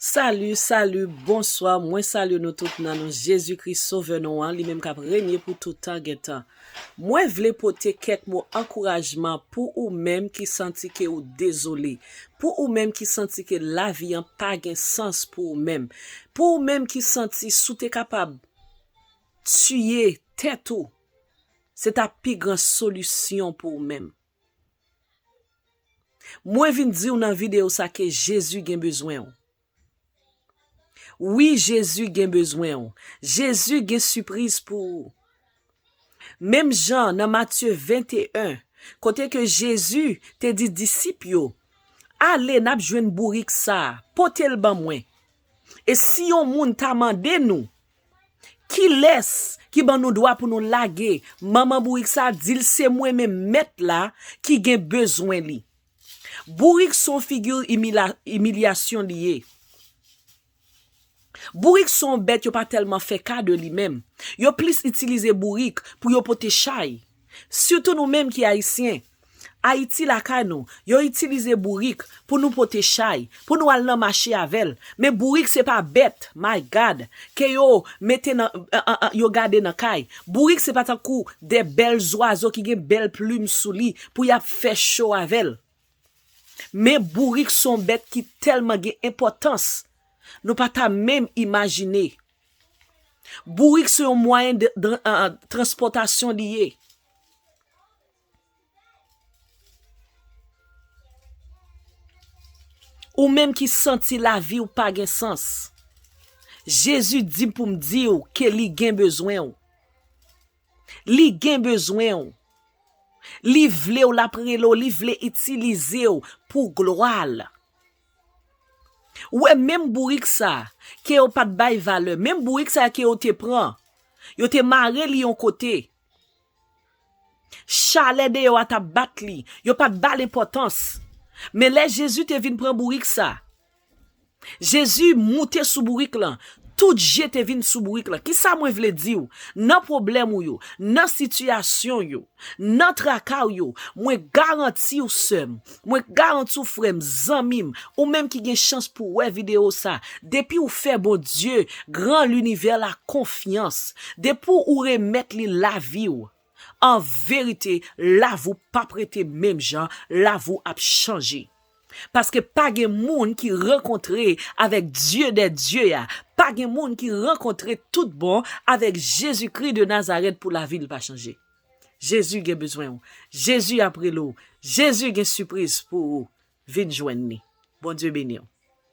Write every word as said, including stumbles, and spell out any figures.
Salut, salut, bonswa. Mwen salye nou tout nan non Jezikri, Sovè nou an, li menm k ap renye pou tout tan gen tan. Mwen vle pote kèk mo ankourajman pou ou menm ki santi ke ou dezole, pou ou menm ki santi ke lavi an pa gen sans pou ou menm, pou ou menm ki santi si w te kapab tiye tèt ou, se t ap pi gran solisyon pou ou menm. Mwen vin di w nan videyo sa ke Jezi gen bezwen w. Wi, Jezi gen bezwen w. Jezi gen sipriz pou ou. Menm jan nan Matye venteyen, kote ke Jezi te di disip yo, "Ale, n ap jwenn bourik sa a, pote l ban mwen." E si yon moun ta mande nou, "Kilès ki ban nou dwa pou nou lage manman bourik sa a?" Di l, "Se mwen menm, Mèt la, ki gen bezwen li." Bourik se yon figi imila-, imilyasyon li ye. Bourik se yon bèt yo pa tèlman fè ka de li menm. Yo plis itilize bourik pou yo pote chay. Sitou nou menm ki Ayisyen. Ayiti lakay nou, yo itilize bourik pou nou pote chay, pou nou al nan mache avè l. Men bourik se pa bèt, my God, ke yo mete nan, an, an, an, yo gade nan kay. Bourik se pa tankou de bèl zwazo ki gen bèl plim sou li pou y ap fè cho avè l. Men bourik se yon bèt ki tèlman gen enpòtans, nou pa ta menm imajine. Bourik se yon mwayen de, de, an, an, transpòtasyon li ye. Ou menm ki santi lavi w pa gen sans, Jezi di m pou m di w ke li gen bezwen w. Li gen bezwen w. Li vle w, l ap rele w, li vle itilize w pou glwa l. Ou wè, menm bourik sa ke yo pa t bay valè, menm bourik sa ke yo te pran, yo te mare li yon kote. Chalè deyò a t ap bat li, yo pa t ba l enpòtans. Men lè Jezi te vin pran bourik sa, Jezi moute sou bourik lan, tout je te vin sou bourik lan. Kisa mwen vle di w? Nan pwoblèm ou yo, nan sitiyasyon yo, nan traka w yo, mwen garanti w, sè m, mwen garanti w, frè m, zanmi m, ou menm ki gen chans pou wè videyo sa, depi w fè Bondye, gran linivè la, konfyans, depi w remèt li lavi w, an verite, lavi w p ap rete menm jan, lavi w ap chanje. Paske pa gen moun ki rankontre avèk Dye dè Dye a, pa gen moun ki rankontre tout bon avèk Jezikri de Nazarèt pou lavi l pa chanje. Jezi gen bezwen w. Jezi ap rele w. Jezi gen sipriz pou ou. Vin jwenn li. Bondye beni w.